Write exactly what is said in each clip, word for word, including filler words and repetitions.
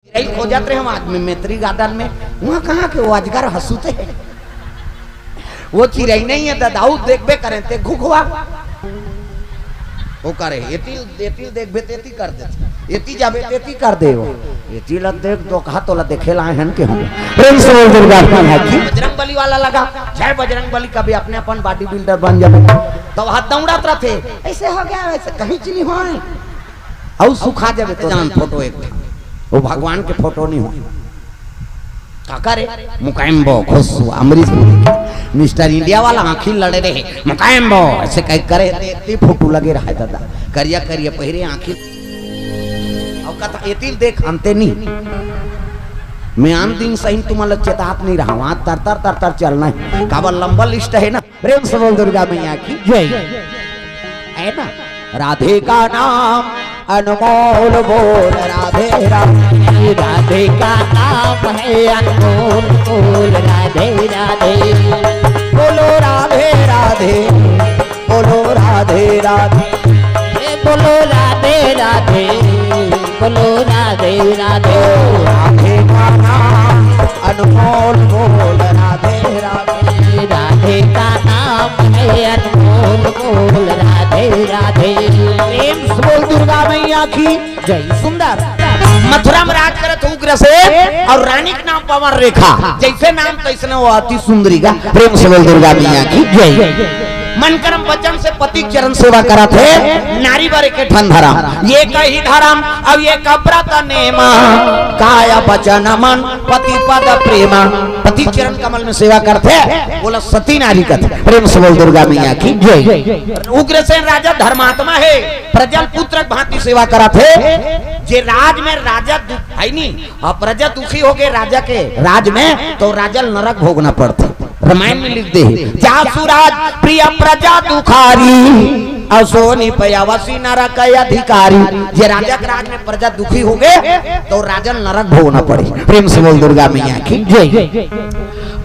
चिरई खोजत रहे हम आज में मेत्री गार्डन में, वहाँ कहाँ के वो अजगर हंसुते है, वो चिरई नहीं है दादा, वो देखबे करें ते घुघवा। वो करे, एती, एती देखबे तेती कर देते, एती जाबे तेती कर दे वो। एती ला देख दो कहा तो ला देखे लाए हैं के हम। प्रेम से बोल दुर्गा मैया की। बजरंग बली वाला लगा, जय बजरंग बली, कभी अपने अपन बॉडी बिल्डर बन जाबे। तो वहाँ दौड़त रहते, ऐसे हो गया, वैसे कहीं चीनी हो। अउ सुखा जाबे तो जान फोटो एक, वो भगवान के फोटो नहीं हो। काका रे, मुकायम्बो, खुश हुआ, अमरीश पुरी के, मिस्टर इंडिया वाला आँखी लड़े रहे, मुकायम्बो, ऐसे कह करे, ते, ते फोटो लगे रहा है दादा, करिया करिया पहिरे आँखी। अउ कथा एतिल देख, अंते नहीं। मैं आन दिन सही तुम्हारा चेतात नहीं रहा, वहाँ तर तर तर तर चलना है, काबर लंबा लिस्ट है ना। प्रेम से बोल दुर्गा मैया की जय। है ना? राधे का नाम अनमोल बोल, राधे राधे। राधे का नाम है अनमोल बोल, राधे राधे। बोलो राधे राधे, बोलो राधे राधे। ए बोलो राधे राधे, बोलो राधे राधे। राधे का नाम अनमोल बोल, राधे राधे। राधे का नाम है अनमोल बोल, राधे राधे। प्रेम से बोल दुर्गा मैया की जय। सुंदर। मथुरा में राज करत उग्रसेन और रानी के नाम पवन रेखा, जैसे नाम तैसने वो अति सुंदरी का। प्रेम से बोल दुर्गा मैया की जय। मन कर्म वचन से पति के चरण सेवा करत हे, नारी बर एक ठन धरम, एक ही धरम, अब एक व्रत नेमा, काय वचन मन पति पद प्रेमा। पति चरण कमल में सेवा करथे, बोला सती नारी कथे। प्रेम से बोल दुर्गा मैया की जय। उग्रसेन राजा धर्मात्मा हे, प्रजल पुत्र भांति सेवा करत हे। जे राज में राजा दु-, है नी, अउ प्रजा दुखी होगे राजा के राज में, तो राजा ल नरक भोगना पड़थे। रामायण में लिख दे हे, जासु राज प्रिय प्रजा दुखारी, अउ सोनी पयावसी नरक अधिकारी। जे राजा के राज में प्रजा दुखी होगे, तो राजा ल नरक भोगना पड़े। प्रेम से बोल दुर्गा मैया की जय।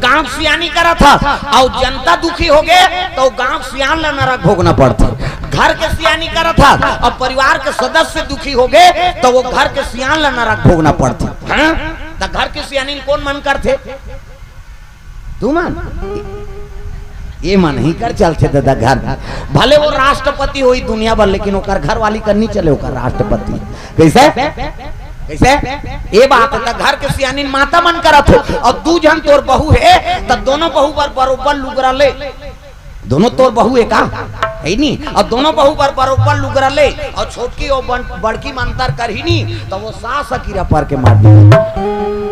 गांव सियानी करत हा, अउ जनता दुखी होगे, तो गांव सियान ला नरक भोगना पड़थे। घर के सियानी करत हा, अउ परिवार के सदस्य दुखी होगे, तो वो घर के सियान ला नरक भोगना पड़थे। हाँ? त घर के सियानी ल कोन मन करथे? तू मन? ये मन ही कर चलथे दादा घर। भले वो राष्ट्रपति होई दुनिया भर, लेकिन ओकर घरवाली कर नहीं चले, ओकर राष्ट्रपति। कैसे? कैसे? ये बात हे, त घर के सियानी माता मन करत हो, अउ दू झन तोर बहू हे, त दोनों बहू बर बरोबर लुगरा ले। दोनों तोर बहू हे का? है नी? अउ दोनों बहू बर बरोबर लुगरा ले, अउ छोटकी अउ बन-, बड़की म अंतर करही नी, त वो सास ह कीरा पर के मार दी।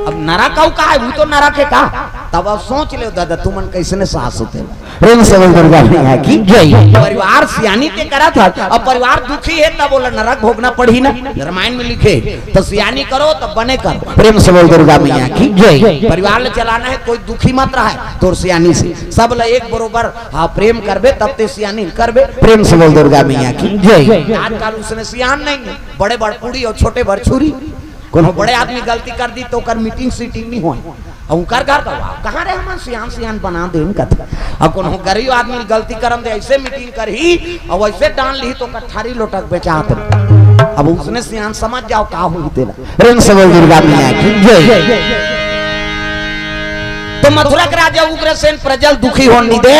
अब नरक अउ का हे? वो तो नरक हे का? तब अब सोच ले दादा, तुमन कैसने सास होते हो? प्रेम से बोल दुर्गा मैया की जय। परिवार सियानी ते करत हस, अब परिवार दुखी हे, तब बोला नरक भोगना पड़ही ना। रामायण में लिखे, तो सियानी करो, तब बने करो। प्रेम से बोल दुर्गा मैया की जय। परिवार ल चलाना हे, कोई दुखी मत रहे तोर सियानी से, सब ल एक बरोबर, हाँ, प्रेम करबे, तब ते सियानी करबे। प्रेम से बोल दुर्गा मैया की जय। आजकल उसने सियान नहीं हे, बड़े बर पूड़ी अउ छोटे बर छुरी। कोनो बड़े आदमी गलती कर दी, तो ओकर मीटिंग सीटिंग नहीं होय। अउ उनकर घर का, "वाह, कहाँ रहे हमन सियान सियान बना दे," उनका था। अउ कोनो गरीब आदमी गलती करम दे, ऐसे मीटिंग करही, अउ ऐसे डांड लिही, तो ओकर ठारी लोटक बेचात रहे। अब उसने सियान समझ जाओ, का होही तेला। प्रेम से बोल दुर्गा मैया की जय। तो मथुरा के राजा उग्रसेन प्रजल दुखी होन नी दे।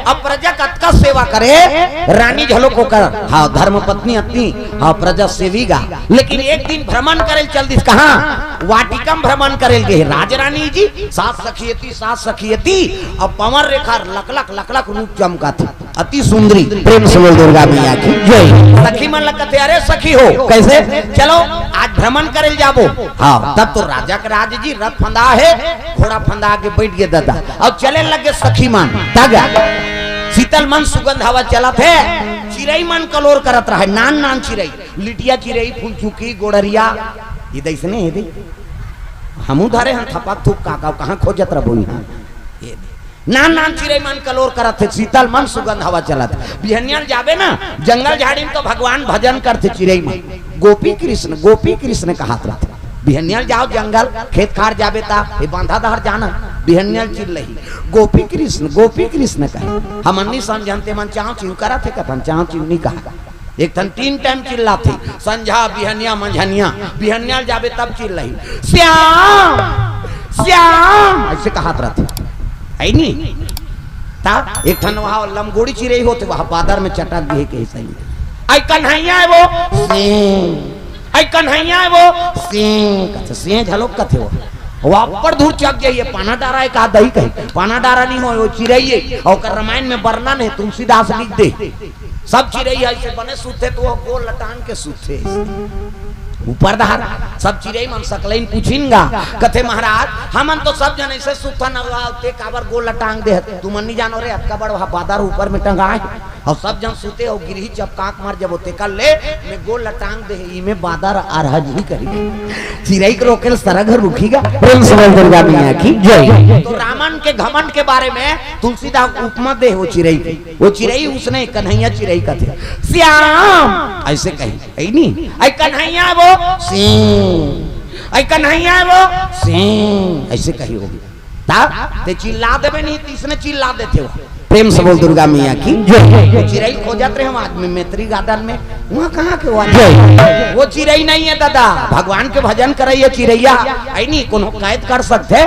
अब प्रजा कतका सेवा करे, रानी घलो को कर, हाँ, धर्म पत्नी अत्नी, हाँ, प्रजा सेवी गा। लेकिन एक दिन भ्रमण करे चल दिस, कहाँ? वाटिका म भ्रमण करे गे हे राजरानी जी, सात सखी एती, सात सखी एती, अब पवन रेखा लकलक लकलक रूप चमकाथे, अति सुंदरी। प्रेम से बोल दुर्गा मैया की जय। सखी मन लगथे, "अरे सखी हो, कैसे? चलो आज भ्रमण करे जाबो।" हाँ, तब तो राजा के राज जी रथ फंदा हे, घोड़ा फंदा के बैठ गे दादा, अउ चले लगे सखी मन। तग शीतल मन सुगंध हवा चलत हे, चिरई मन कलोर करत रहे, नान नान चिरई, लिटिया चिरई, फुलचुकी, गोड़रिया, ये दइसने हे दे। हमू धरे हन थपक थुप काका, कहाँ खोजत रबो इहाँ? ये दे। नान नान चिरई मन कलोर करत हे, शीतल मन सुगंध हवा चलत। बिहनिया ल जाबे ना, जंगल झाड़ी म तो भगवान भजन करथे चिरई मन। गोपी कृष्ण, गोपी कृष्ण कहत रहथे। बिहनिया ल जाओ जंगल, खेत खार जाबे ता, ए बांधा डहर जाना, बिहनिया ल चिल्लही, "गोपी कृष्ण, गोपी कृष्ण" कहे। हमन नी समझन ते मन चाँव चिँव करत हे, कथन चाँव चिँव नी कहा। एक ठन तीन टाइम चिल्लाथे, संझा, बिहनिया, मंझनिया। बिहनिया ल जाबे तब चिल्लाही, "श्याम, श्याम", ऐसे कहत रथे, है नी? ता एक ठन वहाँ लमगोड़ी चिरई होथे, वहाँ बादर में चटक दिहे के सही। "आई कन्हैया है वो, से, आई कन्हैया है वो, से", कथे, से झलोक कथे वो। वो अब्बड़ दूर चक जाइए, पाना डारा है कहा दही कहे, पाना डारा नहीं हो, वो चिरई है। और ओकर रामायण में वर्णन है, तुलसीदास लिख दे। सब चिरई ह अइसे बने सुतथे, त ओ गोड़ लटांग के सुतथे। ऊपर डहर सब चिरई मन सकलइन पूछिन गा, कथे, "महाराज, हमन तो सब झन अइसे सुतथन, अउ ते काबर गोड़ लटांग दे हस? तुमन नी जानो रे, अतका बड़ वहा बादर ऊपर में टंगाए हे, अउ सब झन सुते हे, अउ गिरही चपकाक मर जबो, तेकर ले में गोड़ लटांग दे हे, इमे बादर अरहजही कही।" चिरई के रोके ल सरग ह रुकही गा। प्रेम से बोल दुर्गा मैया की जय। तो रावण के घमंड के बारे में तुलसीदास उपमा दे हे ओ चिरई के। ओ चिरई उसने कन्हैया चिरई कथे, "श्याम" अइसे कही, "ऐ नी, ऐ कन्हैया वो, सी, ऐ कन्हैया वो, सी" अइसे कही होही। ता ते चिल्ला देबे नहीं, तीसने चिल्ला देथे हो। प्रेम से बोल दुर्गा मैया की जय। ओ चिरई खोजत रहे हम आदमी मैत्री गार्डन में, वहाँ कहाँ के वो आदमी? जय। वो चिरई नहीं है दादा, भगवान के भजन करइया चिरैया, ऐ नी कोनो कैद कर सकथे?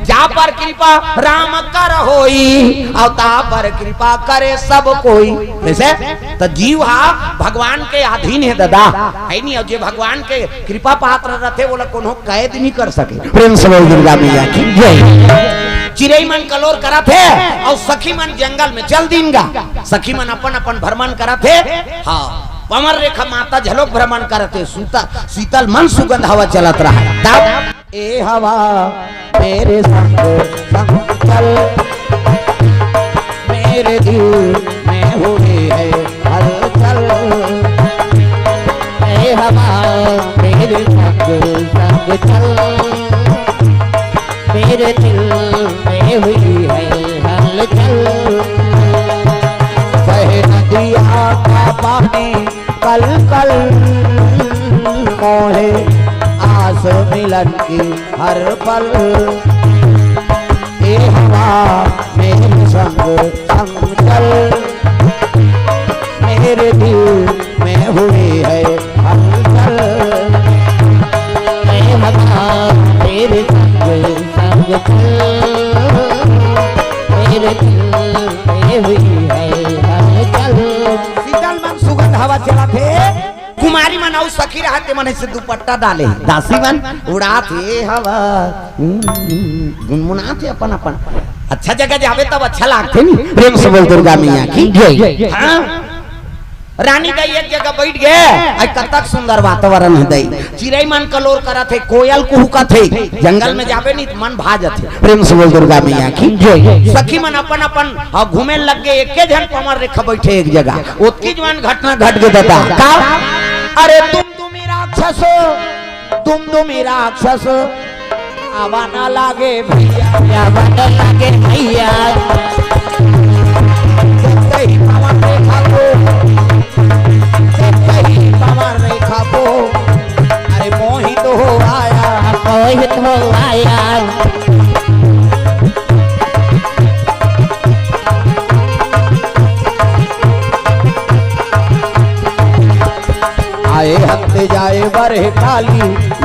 जा पर कृपा राम कर होई, अउ ता पर कृपा करे सब कोई। जैसे त जीव हा भगवान के अधीन हे दादा, है नी? अउ जे भगवान के कृपा पात्र रथे, ओला कोनो कैद नहीं कर सके। प्रेम से बोल दुर्गा मैया की जय। चिरई मन कलोर करत हे, अउ सखी मन जंगल में चल दीन गा। सखी मन अपन अपन भ्रमण करत हे। हाँ, पमर रेखा माता झलोक भ्रमण करत हे, सूता-, शीतल मन सुगंध हवा चलत रहा। तब ए हवा मेरे संग संग चल, मेरे दिल में हुई है हलचल। ए हवा मेरे संग संग चल, मेरे दिल में हुई है हलचल। बहे नदिया का पानी कल कल मोहे आस मिलन की हर पल। ए हवा मेरे संग संग चल, मेरे दिल में हुई है हलचल। ए हवा मेरे संग संग चल, मेरे दिल में हुई है हलचल। शीतल मन सुगंध हवा चलत हे। कुमारी मन अउ सखी रहत हे, मन से दुपट्टा डाले हे। दासी मन उड़ात हे हवा, गुनगुनात हे अपन अपन। अच्छा जगह जाबे तब अच्छा लागथे नी। प्रेम से बोल दुर्गा मैया की जय। हाँ। रानी दाई एक जगह बैठ गे, आई कतक सुंदर वातावरण हे दाई। चिरई मन कलोर करत हे, कोयल कुहुकत हे, जंगल में जाबे नी त मन भा जथे। प्रेम से बोल दुर्गा मैया की जय। सखी मन अपन अपन, हाँ, घूमे लग गे, एके झन पमर रेखा बैठे एक जगह। ओतकी जुवान घटना घट गे दादा। का? अरे तुम तुम्ही राक्षस, तुम तुम्ही राक्षस, आवा ना लागे भैया, आवा ना लागे भैया। जब कहीं पमर रेखा को, जब कहीं पमर रेखा को, अरे मोहित हो आया, मोहित हो आया। आए हंत जाए बरह काली,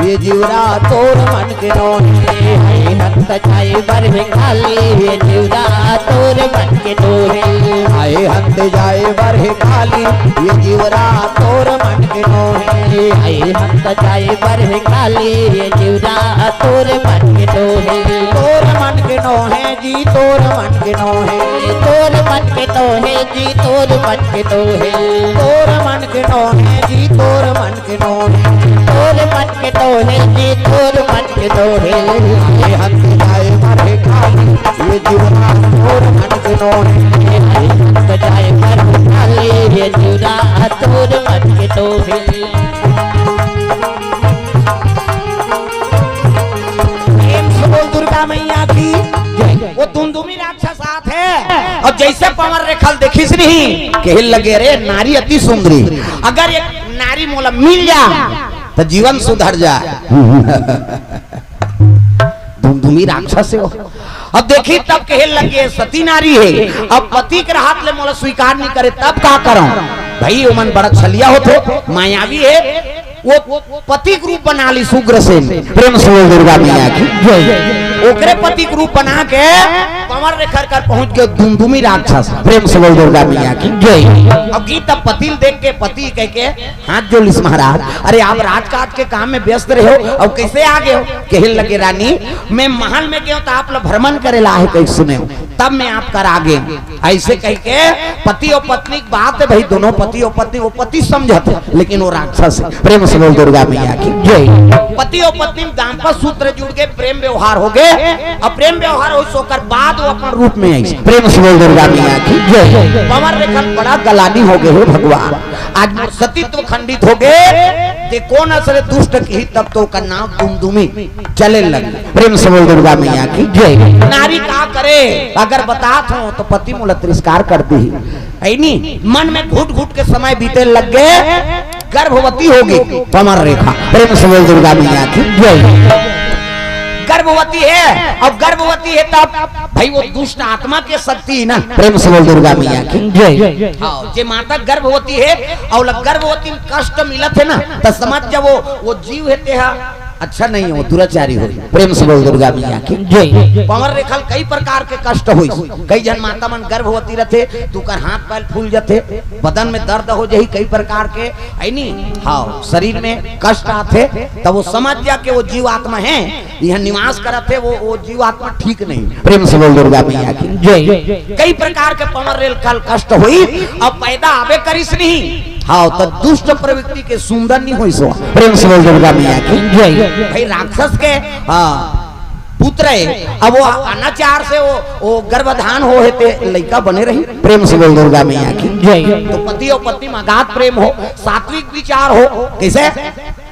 ये जीवरा तोर मन के नोहे। आए हंत जाए बरह काली, ये जीवरा तोर मन के नोहे। आए हंत जाए बरह काली, ये जीवरा तोर मन के नोहे। आए हंत जाए बरह काली, ये जीवरा तोर मन के नोहे। तोर मन के नोहे जी, तोर मन के नोहे। तोर मन के नोहे जी, तोर मन के नोहे। तोर मन के नोहे जी, तोर मन के नोहे। तोर मन के नोहे जी, तोर मन के नोहे। ये हंत जाए बरह काली, ये जीवरा तोर मन के नोहे। ये हंत जाए बरह काली, ये जीवरा तोर मन के नोहे। प्रेम से बोल दुर्गा मैया की जय। वो दुमदुमी राक्षस आत हे, अउ जइसे पमर रेखा ल देखिस नहीं, कहे लगे, "अरे नारी अति सुंदरी, अगर एक नारी मोला मिल जा त जीवन सुधर जा।" दुमदुमी राक्षस हे वो। अब देखी तब कहे लगे, "सती नारी हे, अब पति के रहत ले मोला स्वीकार नहीं करे, तब का करंव?" भाई, ओमन बड़ा छलिया होथे, मायावी हे। वो पति के रूप बना लिस उग्रसेन। प्रेम से बोल दुर्गा मैया की जय। ओकरे पति के रूप बना के पंवर रेखा कर पहुंच गे दुमदुमी राक्षस। प्रेम से बोल दुर्गा मैया की जय। अब गीता पति ल देख के पति कह के हाथ जोड़ लिस, महाराज, अरे आप राजकाज के काम में व्यस्त रहे हो, अब कैसे आ गए हो? कहे लगे, रानी, मैं महल में गए तो आप लोग भ्रमण करे ला है, कहीं सुने हो, तब मैं आप कर आ गए। ऐसे कह के पति और पत्नी की बात है भाई, दोनों पति और पत्नी, वो पति समझत है लेकिन वो राक्षस है। प्रेम से बोल दुर्गा मैया की जय। पति और पत्नी में दाम्पत्य सूत्र जुड़ के प्रेम व्यवहार हो गए, और प्रेम व्यवहार हो, सोकर बाद वो अपन रूप में आई। प्रेम से बोल दुर्गा मैया की जय। पंवर रेखा ल बड़ा गलानी हो गए हो भगवान, आज मोर सतीत्व खंडित हो गए। ते कोन असले दुष्ट की, तब तो ओकर नाम दुमदुमी चले लगे। प्रेम से बोल दुर्गा मैया की जय। नारी का करे, अगर बतात हो तो पति मोला तिरस्कार कर दी। ऐनी मन में घुट घुट के समय बीते लग गए, गर्भवती होगी पंवर रेखा। प्रेम से बोल दुर्गा मैया की जय। गर्भवती है, अब गर्भवती है तब भाई वो दुष्ट आत्मा के शक्ति ना। प्रेम से बोल दुर्गा मैया की जय। हाँ, जे माता गर्भवती है और गर्भवती में कष्ट मिलत है ना, तो समझ जा वो, वो जीव है तेहा अच्छा नहीं हो, दुराचारी हो। प्रेम से बोल दुर्गा मैया की जय। पंवर रेखा ल कई प्रकार के कष्ट होई। कई झन माता मन गर्भवती रहथे तो ओकर हाथ पैर फूल जथे, बदन में दर्द हो जाही, कई प्रकार के, ऐनी, हाँ, शरीर में कष्ट आथे, तब वो समझ जा के वो जीव आत्मा है, यह निवास करत है, वो, वो जीव आत्मा ठीक नहीं। प्रेम से बोल दुर्गा मैया की जय। कई प्रकार के पंवर रेखा ल कष्ट होई, अब पैदा आबे करिस नहीं। हाँ, तो दुष्ट प्रवृत्ति के सुंदर नहीं होई सो। प्रेम से बोल दुर्गा मैया की जय। भाई राक्षस के, हाँ, पुत्र है, अब वो अनाचार से वो, वो गर्भधान हो है ते लइका बने रही। प्रेम से बोल दुर्गा मैया की जय। तो पति और पत्नी में अगाध प्रेम हो, सात्विक विचार हो, कैसे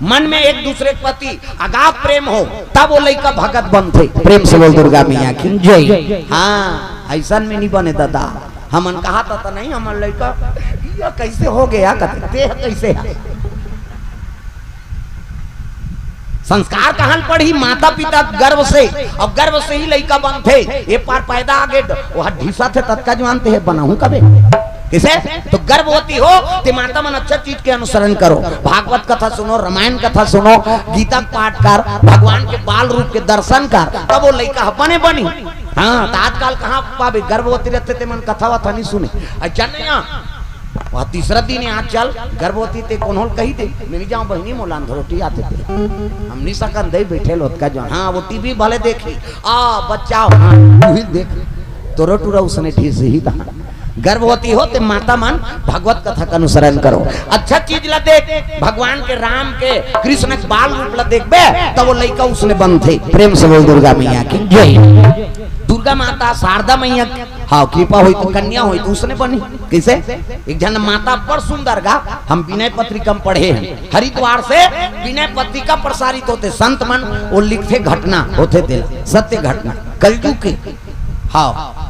मन में एक दूसरे के प्रति अगाध प्रेम हो, तब वो लइका भगत बनथे। प्रेम से बोल दुर्गा मैया की जय। हाँ, ऐसन में नहीं बने दादा। हमन कहा था, तो नहीं, हमन लइका, ये कैसे हो गया, कहते, देह कैसे है? संस्कार कहाँ पढ़ी? माता पिता गर्भ से, और गर्भ से ही लइका बनथे। एक बार पैदा आ गए, वो ढीसा थे ततका जवान ते है, बनाहूं कबे? किसे? तो गर्भवती हो, ते माता मन अच्छा चीज के अनुसरण करो, भागवत कथा सुनो, रामायण कथा सुनो, गीता के पाठ कर, भगवान के बाल रूप के दर्शन कर, तब वो लइका ह बने बनी। हाँ, तो आजकल कहाँ पाबे, गर्भवती रहते ते मन कथा वथा नहीं सुने। अच्छा नहीं, हाँ, वह तीसरा दिन है, आज चल गर्भवती ते, कोनो ल कही दे, मैं नहीं जाऊँ बहिनी, मोला अंधरोटी आथे ते, हम नहीं सकन दे बैठे लोग का जो, हाँ, वो टीवी भले देखी, आ बच्चा, हाँ, तू ही देख, तोरो टूरा उसने ठीक से ही था। गर्भवती हो ते माता मन भगवत कथा का अनुसरण करो। अच्छा चीज ला देख, भगवान के, राम के, कृष्ण के बाल रूप ला देखबे, तब वो लइका उसने बनथे। प्रेम से बोल दुर्गा मैया की जय। दुर्गा माता, शारदा मैया, हाँ, कृपा होई तो कन्या होई तो उसने बनी। किसे? एक झन माता बड़ सुंदर गा, हम विनय पत्रिका में पढ़े हैं, हरिद्वार से विनय पत्रिका प्रसारित होते, संत मन वो लिखथे, घटना होथे तेला, सत्य घटना, कलयुग के। हाँ,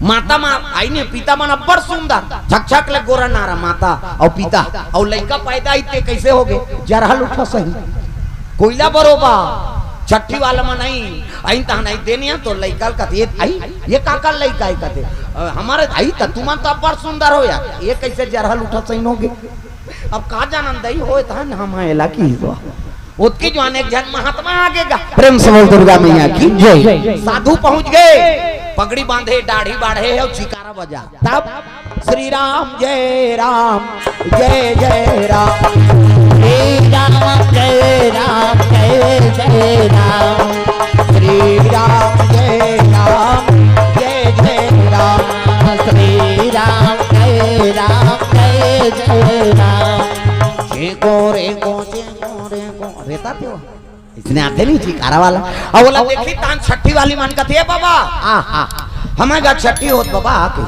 माता मा-, आई ने, पिता मन अब्बड़ सुंदर, छक छक ले गोरा नारा माता और पिता, और लइका पैदा आई ते कैसे हो गए? जरहल उठा सही, कोयला बरोबर, छट्ठी वाला मन आई, आई तहन आई देनिया तो लइका ल कथे, आई, ये काकर लइका है कथे, "अ, हमारे आई त तुमन तो अब्बड़ सुंदर हो यार, ये कैसे जरहल उठा सही हो गए?" अब का जानन दई होए तहन हम एला की हुआ। ओतकी जुआन एक झन महात्मा आगे गा। प्रेम से बोल दुर्गा मैया की जय। साधु पहुंच गए, पगड़ी बांधे, दाढ़ी बाढ़े है और चिकारा बजा। तब श्री राम जय राम, जय जय राम। श्री राम जय राम, जय जय राम। श्री राम जय राम, जय जय राम। श्री राम जय राम, जय जय राम। चेंको रेंको, चेंको रेंको। रेता थे वो। इसने आते नहीं चिकारा वाला। अब बोला, देखी तान छट्ठी वाली मन कथे, "ए बाबा, आ, आ, हमें गा छट्ठी होत बाबा, आ के।"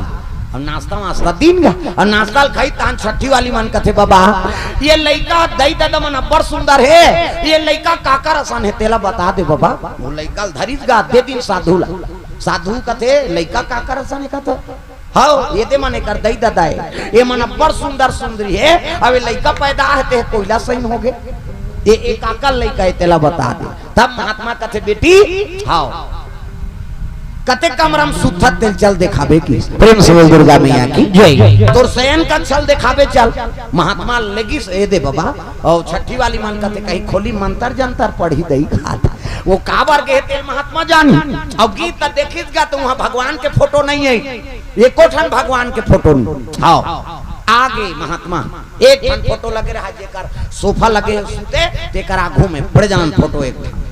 अब नाश्ता वास्ता दिन गा, अब नाश्ता ल खाई तान छट्ठी वाली मन कथे, "बाबा, ये लइका दई ददा मन अब्बड़ सुंदर है, ये लइका काकर असन है, तेला बता दे बाबा।" वो लइका ल धरिस गा, दे दिन साधु ला। साधु कथे, "लइका काकर असन है?" कथे, "हव, ये दे मन एकर दई ददा है, ये मन अब्बड़ सुंदर सुंदरी है, अब ये लइका पैदा है ते कोयला सही हो गए, ये, ये काकर लइका है, तेला बता दे।" तब महात्मा कथे, "बेटी, हव, कते कमरा में सुतत तेला चल देखाबे कि। प्रेम से बोल दुर्गा मैया की जय। तोर शयन कक्ष ल देखाबे चल। महात्मा लेगिस ए दे बाबा, अउ छट्ठी वाली मन कथे कहीं खोली मंतर जंतर पढ़ी दई खात। वो काबर गे तेला महात्मा जानी। अब गीत त देखिस गा त उहाँ भगवान के फोटो नइ हे, एको ठन भगवान के फोटो नइ। हाँ, आगे महात्मा एक ठन फोटो लगे रहा, जेकर सोफा लगे हे सुते, तेकर आगू में बड़े जन फोटो एक ठन,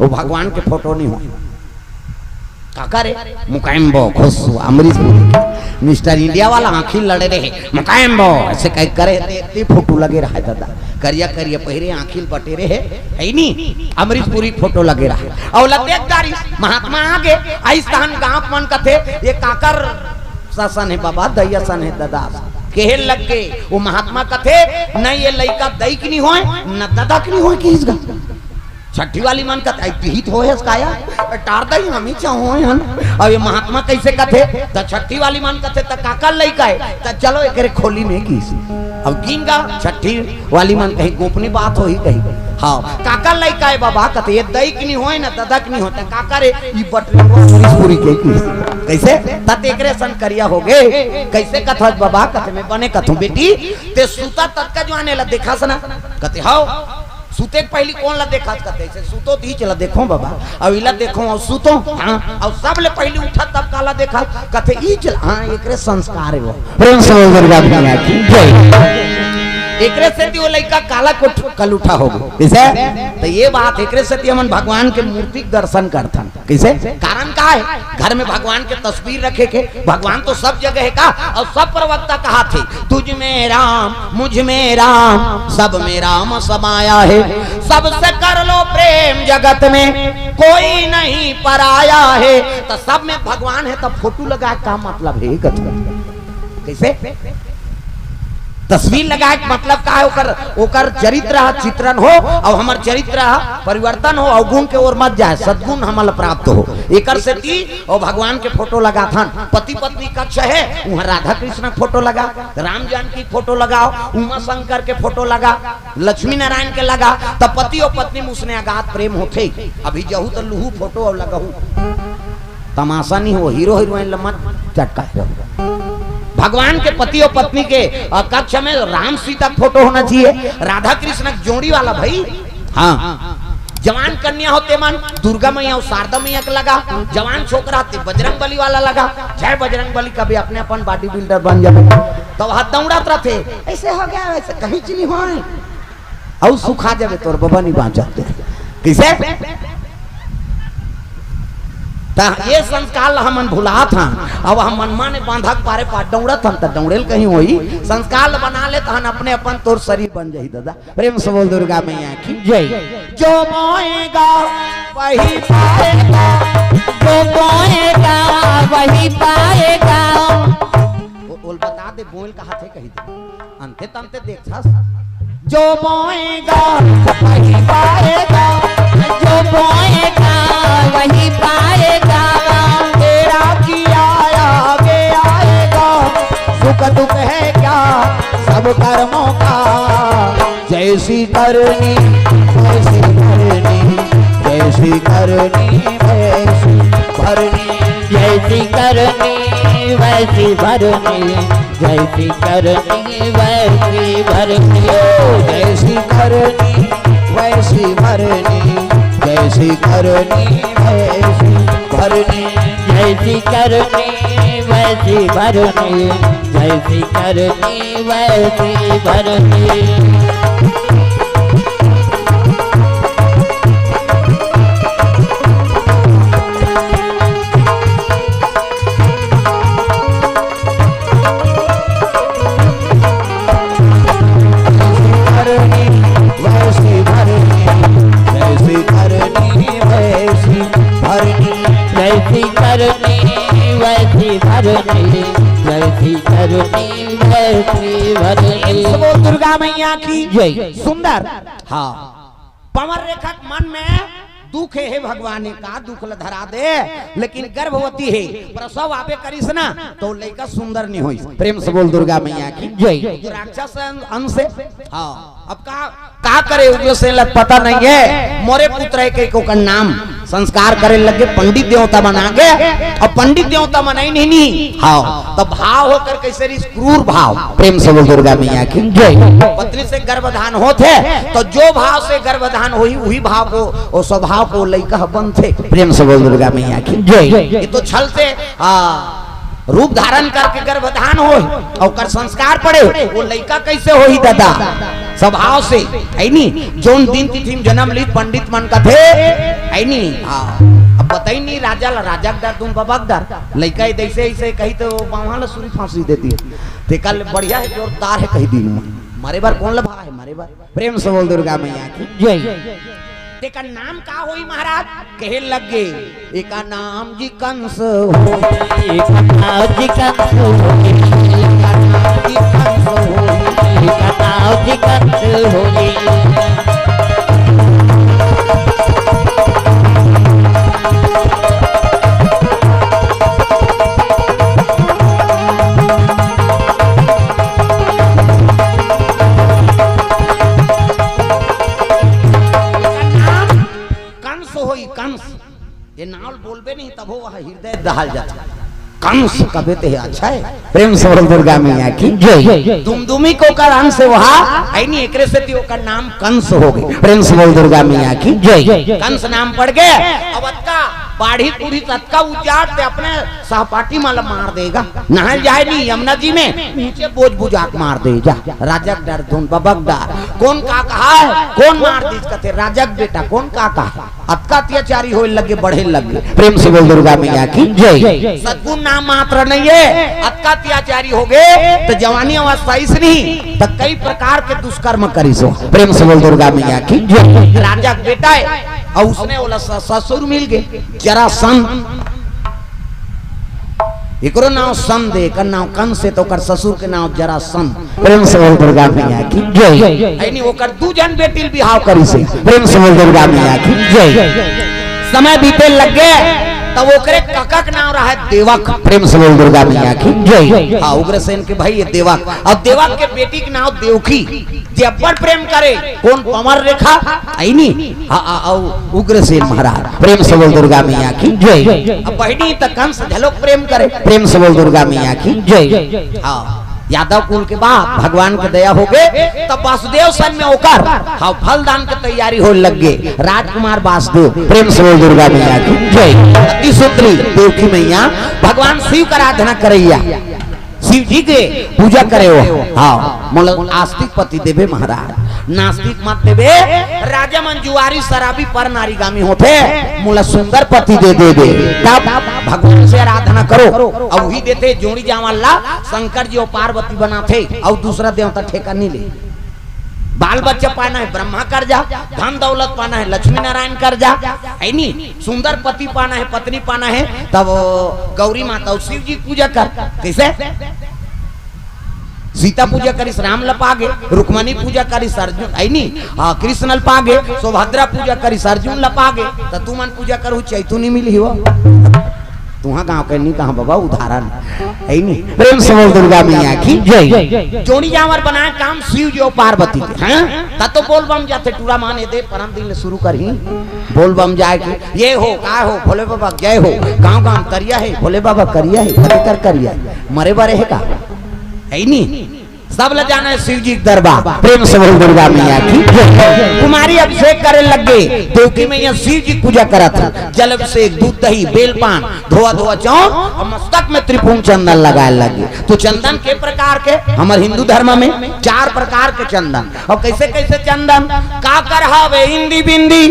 वो भगवान के फोटो नइ हो। काका रे? मुकायम्बो, खुश हुआ, अमरीश पुरी। मिस्टर इंडिया वाला आँखी लड़े रहे, मुकायम्बो, ऐसे कह करे, ते, ते फोटो लगे रहा है दादा। करिया करिया पहिरे, आँखी बटेरे हे, है नी? अमरीश पुरी फोटो लगे रहा। अउ ला देख डारिस, महात्मा आगे, आइस तहन गाँव मन कथे, ये काकर शासन हे बाबा, दई असन हे दादा। केहे लग गे, वो महात्मा कथे, न ये लइका दई के नइ होय, न दादा के नइ होय, किहिस गा। छट्ठी वाली मन कथे, "आई पिहित होय हस काया? टार दई हमी चाहो हन।" अब ये महात्मा कइसे कथे? त छट्ठी वाली मन कथे, "त काकर लइका हे?" त चलो एकरे खोली में किहिस। अब गिन गा, छट्ठी वाली मन कही, "गोपनी बात होही," कही। हाँ, "काकर लइका हे बाबा?" कथे, "ये दई के नइ होय न दादा के नइ होय, त काकर हे?" "ई बटरी पूरी के किहिस।" कइसे? "त एकरे सन करिया हो गे।" "कइसे कथस बाबा?" कथे, "मैं बने कथों बेटी, ते सुता ततका जुआन एला देखस ना?" कथे, "हव।" सुते के पहिली कोन ला देखा? कथे, "ऐसे सुतो त इच ला देखों बाबा, अउ इला देखों, अउ सुतो, हाँ, अउ सबले पहिली उठा तब काला देखा?" कथे, "इच ला, हाँ, एकरे संस्कार हे वो।" प्रेम से बोल दुर्गा मैया की जय। एकरे सेती वो लइका काला कुठ-, कलुठा हो गे। कइसे? त ये बात, एकरे सेती हमन भगवान के मूर्ति के दर्शन करथन। कइसे? कारण का हे? घर में भगवान के तस्वीर रखे के, भगवान तो सब जगह हे का? अउ सब प्रवक्ता कहाथे, "तुझ में राम, मुझ में राम, सब में राम समाया है, सबसे कर लो प्रेम जगत में, कोई नहीं पराया है।" त सब में भगवान हे, त फोटो लगाय का मतलब हे? कइसे? तस्वीर लगाय के मतलब का हे? ओकर, ओकर चरित्र ह चित्रण हो, अउ हमर चरित्र ह परिवर्तन हो, अवगुण के ओर मत जाय, सद्गुण हमन ल प्राप्त हो। एकर सेती अउ भगवान के फोटो लगाथन। पति पत्नी कक्ष हे, उहाँ राधा कृष्ण के फोटो लगा, राम जानकी के फोटो लगाव, उमा शंकर के फोटो लगा, लक्ष्मी नारायण के लगा, त पति अउ पत्नी में उसने अगाध प्रेम होथे। अभी जहू त लुहू फोटो अउ लगहू। तमाशा नहीं हो, हीरो हीरोइन ल मत चटकाए रहो। भगवान के पति अउ पत्नी के, अ, कक्ष में राम सीता फोटो होना चाहिए, राधा कृष्ण के जोड़ी वाला भाई। हाँ, जवान कन्या हो ते मन दुर्गा मैया अउ शारदा मैया के लगा, जवान छोकरा ते बजरंग बली वाला लगा। जय बजरंग बली, कभी अपने अपन बॉडी बिल्डर बन जाबे, त हाथ दौड़त रथे, ऐसे हो गया, वैसे कहीं चीज नहीं होय। अउ सुखा जाबे तोर बबा नइ बाँचत। कइसे? त ये संस्कार ल हमन भुलात हन। अब हम मनमाने बांधा के पारे पार दौड़त हन, त दौड़े ल कहीं होही। संस्कार ल बना ले तहन अपने अपन तोर शरीर बन जाही दादा। प्रेम से बोल दुर्गा मैया की जय। जो बोएगा वही पाएगा, जो बोएगा वही पाएगा। वो, वो बता दे, बोल कहा थे कही दे। अंते तंते देखथस। जो बोएगा वही पाएगा, जो बोएगा वही पाएगा। तेरा किया आगे आएगा, सुख दुख है क्या सब कर्मों का। जैसी करनी वैसी भरनी, जैसी करनी वैसी भरनी। जैसी करनी वैसी भरनी, जैसी करनी वैसी भरनी। ओ, जैसी करनी वैसी भरनी, जैसी करनी वैसी भरनी। जैसी करनी वैसी भरनी, जैसी करनी वैसी भरनी। करनी वैसी भरनी, जैसी करनी वैसी भरनी। जैसी करनी वैसी भरनी, जैसी करनी वैसी भरनी। प्रेम से बोल दुर्गा मैया की जय। सुंदर। हाँ। पवन रेखा के मन में दुख हे, हे भगवान, ये का दुख ल धरा दे, लेकिन गर्भवती हे, प्रसव आबे करिस ना, त लइका सुंदर नइ होइस। प्रेम से बोल दुर्गा मैया की जय। राक्षस अंश हे। हाँ, अब का, का करे, उग्रसेन ल पता नइ हे, मोरे पुत्र हे कहिके ओकर नाम संस्कार करे लगे, पंडित देवता मन आगे। अब पंडित देवता मन आइन नहीं, नहीं। हाँ, तो भाव ओकर कैसे रहिस? क्रूर भाव। प्रेम से बोल दुर्गा मैया की जय। पत्नी से गर्भधान होत हे, तो जो भाव से गर्भधान होही, उही भाव को, वो स्वभाव को लइका ह बनथे। प्रेम से बोल दुर्गा मैया की जय। ये तो छल से, आ, रूप धारण करके गर्भधान होय, ओकर संस्कार पड़े, वो लइका कैसे होही दादा? स्वभाव से, है नी? जोन दिन तिथि में जन्म ली, पंडित मन कथे, है नी? हाँ। अब बताई नहीं राजा ला, राजा के डर, तुम बाबा के डर। लइका ही जैसे ऐसे कही तो बावहा ला सुरी फांसी देती। ते कल बढ़िया है, जोरदार है, कही दिन में मरे बर कौन लभा है, मरे बर। प्रेम से बोल दुर्गा मैया की जय। तेकर नाम का होई महाराज? कहे लगे, एका नाम जी कंस होई। एका नाम जी कंस होई। एका नाम जी कंस होई। एका नाम जी कंस होई। कंस होई, कंस। ये नाव बोलबे नहीं, तभो वह हृदय दहल जाता। कंस कबे ते अच्छा है। प्रेम से बोल दुर्गा मैया की जय। दुमदुमी के ओकर अंश वहा, है नी, एकरे सेती ओकर नाम कंस हो गए। प्रेम से बोल दुर्गा मैया की जय। कंस नाम पड़ गए। अब अतका बाढ़ी पूढ़ी ततका उजाड़ ते अपने सहपाठी मन ला मार देगा। नहाय जाए नहीं यमुना जी में, नीचे बोझ बुझा के मार दे जा। राजा के डर धुन बबक डर। कौन का कहा है, कौन मार दीस कथे, राजा के बेटा, कौन का कहा है? अतका अत्याचारी होए लगे, बढ़े लगे। प्रेम से बोल दुर्गा मैया की जय। सद्गुण नाम मात्र नहीं है, अतका अत्याचारी हो गए तो जवानी अवस्था इस नहीं तो कई प्रकार के दुष्कर्म करिस हो। प्रेम से बोल दुर्गा मैया की जय। राजा के बेटा है और उसने बोला स-, ससुर मिल गए जरासंध। एकरो नाव संध हे, एकर नाव कंस हे, तो ओकर ससुर के नाव जरासंध। प्रेम से बोल दुर्गा मैया की जय। ऐनी ओकर दू झन बेटी ल बिहाव करिस हे। प्रेम से बोल दुर्गा मैया की जय। समय बीते लग गए, तब ओकरे कका के नाव रहा देवक। प्रेम से बोल दुर्गा मैया की जय। हाँ, उग्रसेन के भाई ये देवक, और देवक के बेटी के नाव देवकी। जे अब्बड़ प्रेम करे, कोन? पंवर रेखा, ऐनी? आ, आ, आ, उग्रसेन महाराज, प्रेम से बोल दुर्गा मैया की जय। अब बहिनी त कंस घलोक प्रेम करे, प्रेम से बोल दुर्गा मैया की जय। हाँ, यादव कुल के बाप, भगवान के दया हो गए, तब वासुदेव सन में ओकर, हाँ, फल दान के तैयारी हो लग गए। राजकुमार वासुदेव, प्रेम से बोल दुर्गा मैया की जय। अति सुंदरी देवकी मैया, भगवान शिव का आराधना करैया। शिव जी के पूजा करे हो। हाँ, मोला आस्तिक पति देबे महाराज, नास्तिक मत देबे। राजा मन जुआरी शराबी पर नारीगामी होथे, मोला सुंदर पति दे देबे, तब भगवान से आराधना करो। अब वही देथे जोड़ी जावल ला शंकर जी और पार्वती बनाथे, और दूसरा देवता ठेका नहीं ले। बाल बच्चा पाना है, ब्रह्मा कर जा। धन दौलत पाना है, लक्ष्मी नारायण कर जा। ऐनी? सुंदर पति पाना है, पत्नी पाना है, तब गौरी माता और शिव जी पूजा कर। कैसे? सीता पूजा करिस, राम ल पागे, रुक्मणी पूजा करिस, अर्जुन, ऐनी? हाँ, कृष्ण ल पागे, सुभद्रा पूजा करिस, अर्जुन ल पागे, त तुमन पूजा करहू, चैतू नहीं मिलही हो। तुहा गांव के नहीं कहा बाबा, उदाहरण। ऐनी? प्रेम से बोल दुर्गा मैया की जय। जोड़ी जावर बनाए काम शिव जी और पार्वती के, हैं? त तो बोल बम जाथे, टूरा मान ए दे, परम दिन ले शुरू करही। बोल बम जाए के, ये हो, का हो, भोले बाबा जय हो, गांव गांव करिया है, भोले बाबा करिया है, पति कर करिया है, मरे बरे है का? ऐनी? सब ल जाना है शिव जी के दरबार। प्रेम से बोल दुर्गा मैया की जय। कुमारी अभिषेक करे लग गए, देवकी मैया शिव जी पूजा करत है। जल अभिषेक, दूध दही, बेलपान, धोआ धोआ चाउर और मस्तक में त्रिपुंड चंदन लगाए लग गए। तो चंदन के प्रकार के, हमर हिंदू धर्म में चार प्रकार के चंदन। और कैसे कैसे चंदन? काकर हावे इंदी बिंदी,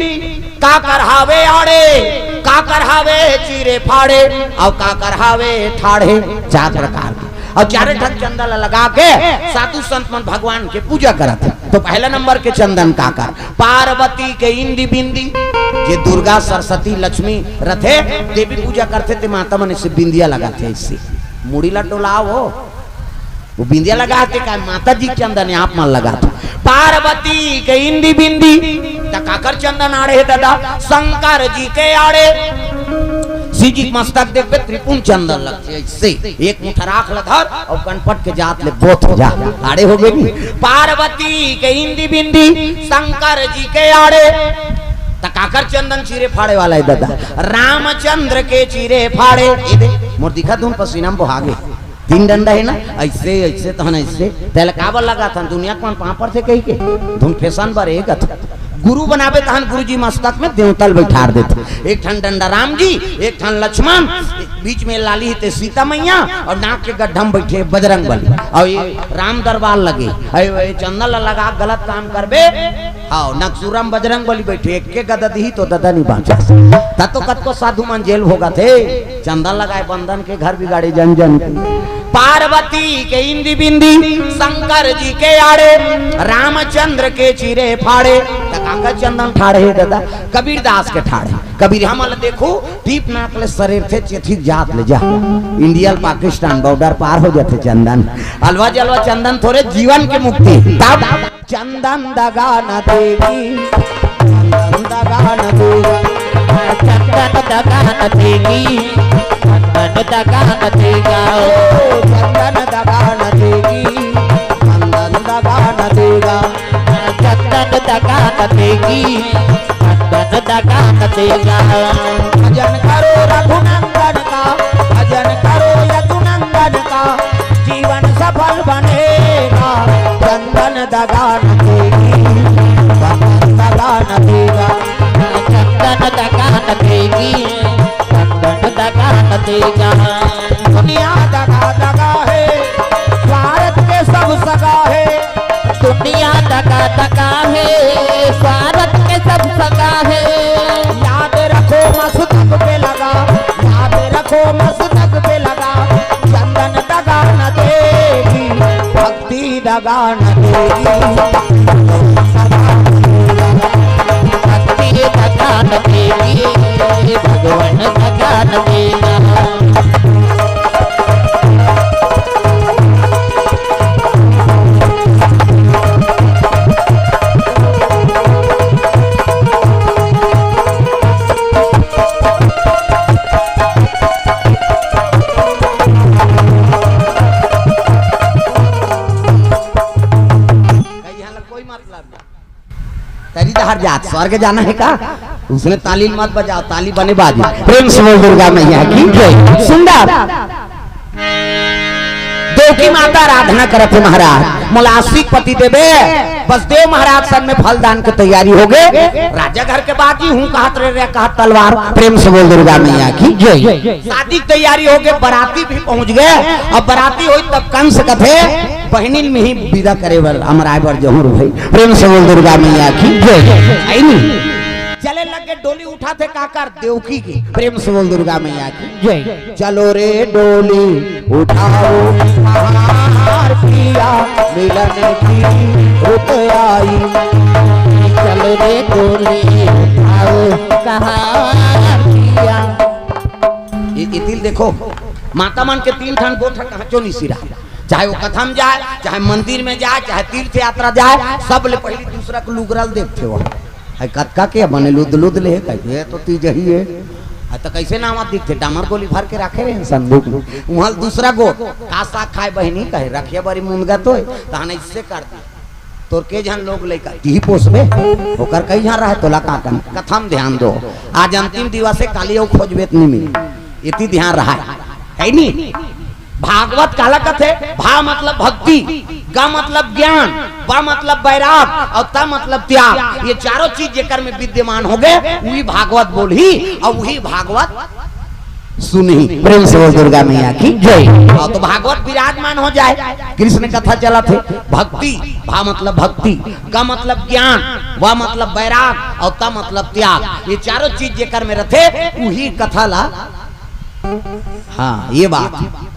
काकर हावे आड़े, काकर हावे चीरे फाड़े, और काकर हावे ठाड़े। चार प्रकार के। और चारे ठन चंदन ला लगा के साधु संत मन भगवान के पूजा करत हे। तो पहला नंबर के चंदन काकर? पार्वती के इंदी बिंदी, जे दुर्गा सरस्वती लक्ष्मी रथे, देवी पूजा करथे, ते माता मन से बिंदिया लगाथे, इससे मुड़ी ला डोलाओ। वो बिंदिया लगाथे का? माता जी के चंदन आप मन लगाथे। पार्वती के इंदी बिंदी, त काकर चंदन आड़े हे दादा? शंकर जी के आड़े। शिव जी के मस्तक देखबे, त्रिपुंड चंदन लगथे, ऐसे एक मुठा राख ल धर और कनपट के जात ले बोत हो जा, आड़े हो गए नी। पार्वती के इंदी बिंदी, शंकर जी के आड़े। त काकर चंदन चीरे फाड़े वाला हे ददा? रामचंद्र के चीरे फाड़े। ए दे, मोर दिखा धुन पसीना म बोहा गे। तीन डंडा हे ना, अइसे, अइसे, तहन अइसे। तेला काबर लगाथन? दुनिया के मन पाँव परथे कहिके। धुन फैशन बर ए कथे। गुरु बनाबे तहन गुरुजी मस्तक में देवता ल बइठार देथे। एक ठन डंडा राम जी, एक ठन लक्ष्मण, बीच में लाली हे ते सीता मैया अउ नाक के गड्ढा म बइठे बजरंग बली। अउ ये राम दरबार लगे। अउ ये चंदन ल लगा गलत काम करबे, हव, नकसूरा म बजरंग बली बइठे, एके गदा दिही तो ददा नी बाँचस। त तो कतको साधु मन जेल भोगथे, चंदन लगाए बंदन के घर बिगाड़े जन जन के। पार्वती के इंदी बिंदी, शंकर जी के आड़े, रामचंद्र के चीरे फाड़े। त काकर चंदन ठाड़े हे ददा? कबीर दास के ठाड़े। कबीर हमन ल देखू, टीप नाक ले सरेरथे चेथी जात ले जा। इंडिया ल पाकिस्तान बॉर्डर पार हो जाथे चंदन। अलवा जलवा चंदन थोरे जीवन के मुक्ति। तब चंदन दगा न देगी, चंदन दगा न देगा। चंदन दगा न देगी, चंदन दगा न देगा। ओ, चंदन दगा न देगी, चंदन दगा न देगा। चंदन दगा न देगी, चंदन दगा न देगा। भजन करो रघुनंदन का, भजन करो यदुनंदन का, जीवन सफल बनेगा। चंदन दगा न देगी, चंदन दगा न देगा। चंदन दगा न देगी, चंदन दगा न देगा। दुनिया दगा दगा हे, स्वार्थ के सब सगा हे। दुनिया दगा दगा हे, स्वार्थ के सब सगा हे। याद रखो मस्तक पे लगा, याद रखो मस्तक पे लगा। चंदन दगा न देगी, भक्ति दगा न देगी। भक्ति दगा न देगी, भगवान दगा न देगा। कई झन ला कोई मतलब नहीं। तरी डहर जात, स्वर्ग जाना हे का? उसने ताली मत बजाओ, ताली बने बाजी। प्रेम से बोल दुर्गा मैया की जय। सुंदर। देवकी माता आराधना करत हे महाराज, मोला आशिक पति देबे। बसदेव महाराज सन में फल दान के तैयारी हो गे। राजा घर के बात ही हूँ कहत रे, रे कहत तलवार। प्रेम से बोल दुर्गा मैया की जय। शादी के तैयारी हो गे, बराती भी पहुँच गे। अब बराती होई तब कंस कथे, बहिनिन में ही विदा करे बर, हमर आए बर जहूँ रे भाई। प्रेम से बोल दुर्गा मैया की जय। आई नी? चले लगे डोली उठाथे काकर देवकी के। प्रेम से बोल दुर्गा मैया की जय। चलो रे डोली उठाओ हार पिया मिलन की रुत आई। चलो रे डोली उठाओ कहार पिया। ये, ये दिल देखो, माता मन के तीन ठन गोठ कहाचो निसिरा, चाहे वो कथा म जाए, चाहे मंदिर में जाए, चाहे तीर्थ यात्रा जाए, सब ले पहली दूसरा के लुगरा ल देखथे वो। है कतका के बने लुद लुद ले, कहे, "ये तो तीजही हे।" आ, तो कैसे नावा दिखथे? डामर गोली भर के राखे रहे संदूक में। उहाँ दूसरा गोठ, "का साग खाए बहिनी?" कहे, "रखिया बरी मुनगा तो है।" तहन ऐसे कर दिया। तोर के झन लोग लइका, तिही पोसबे? ओकर कई झन रहे, तोला का करना? कथा म ध्यान दो। आज अंतिम दिवस हे, काली अउ खोजबे त नहीं मिली। एती ध्यान रहा। है नी? भागवत काला कथे? भा मतलब भक्ति, ग मतलब ज्ञान, ब मतलब बैराग अउ त मतलब त्याग। ये चारों चीज जेकर में विद्यमान होगे, उही भागवत बोलही अउ उही भागवत सुनही। प्रेम से बोल दुर्गा मैया की जय। अउ तो भागवत विराजमान हो जाए, कृष्ण कथा चलत हे, भक्ति, भा मतलब भक्ति, ग मतलब ज्ञान, व मतलब बैराग अउ त मतलब त्याग। ये चारों चीज जेकर में रथे, उही कथा ला हाँ, ये बात।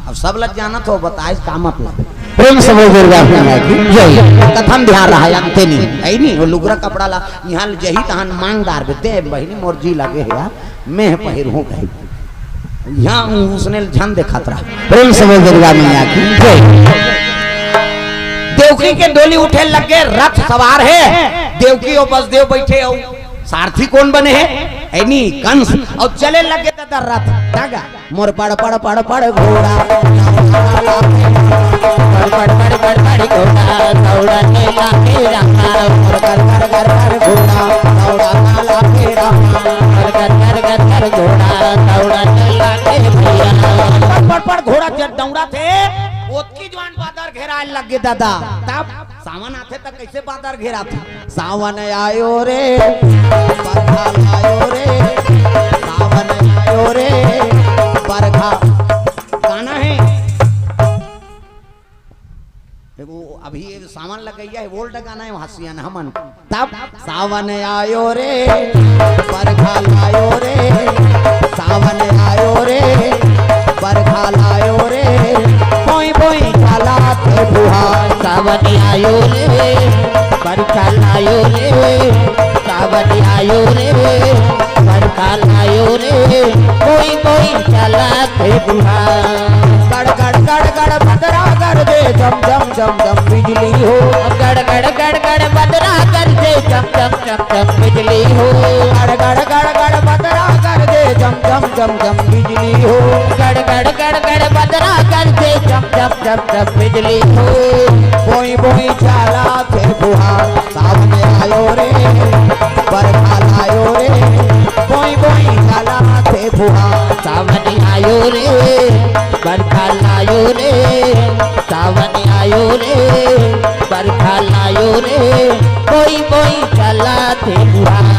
अब सब लग जाना तो बताए का मतलब। प्रेम से बोल दुर्गा मैया की जय। कथा म ध्यान रहा, अंते नहीं, है नहीं, वो लुगरा कपड़ा ला, यहाँ जही तहन मांग डार बेते, बहिनी मोर जी लगे हे यार, मैं पहिर हूँ कहे। यहाँ उसने झन देखत रहा। प्रेम से बोल दुर्गा मैया की जय। देवकी के डोली उठे लगे, रथ सवार हे, देवकी अउ बसदेव बैठे अउ सारथी कोन बने हे? एनी कंस अउ चले लगे दादा रथ। तागा मोर पड़ पड़ पड़ पड़ घोड़ा, पड़ पड़ पड़ पड़ पड़ घोड़ा, दौड़ा ने लागे रामा। मोर कर कर कर कर घोड़ा, दौड़ा ना लागे रामा। मोर कर कर कर कर घोड़ा, दौड़ा ने लागे भैया। पड़ पड़ पड़ घोड़ा जब दौड़ा थे, ओतकी जुवार बादर घेराय लगे दादा। तब सावन आथे त कइसे बादर घेराथे? सावन आयो रे, बरखा लायो रे, सावन आयो रे, बरखा। गाना हे एगो, अभी ये सावन लगइया हे, old गाना हे, वहाँ सियान हमन। तब सावन आयो रे, बरखा लायो रे, सावन आयो रे, बरखा लायो रे, बोई बोई चालत हे फुहार। सावन आयो रे, बरखा लायो रे, सावन आयो रे, बरखा लायो रे, बोई बोई चालत हे फुहार। गड़ गड़ गड़ गड़ बदरा गरजे, झम झम झम झम बिजली हो। गड़ गड़ गड़ गड़ बदरा गरजे, झम झम झम झम बिजली हो। गड़ गड़ गड़ गड़ बदरा गरजे, झम झम झम झम बिजली हो। गड़ गड़ गड़ गड़ बदरा गरजे, झम झम झम झम बिजली हो। बोई बोई चालत हे फुहार। सावन आयो रे, बरखा लायो रे, बोई बोई चालत हे फुहार। सावन आयो रे, बरखा लायो रे, सावन आयो रे, बरखा लायो रे, बोई बोई चालत हे फुहार।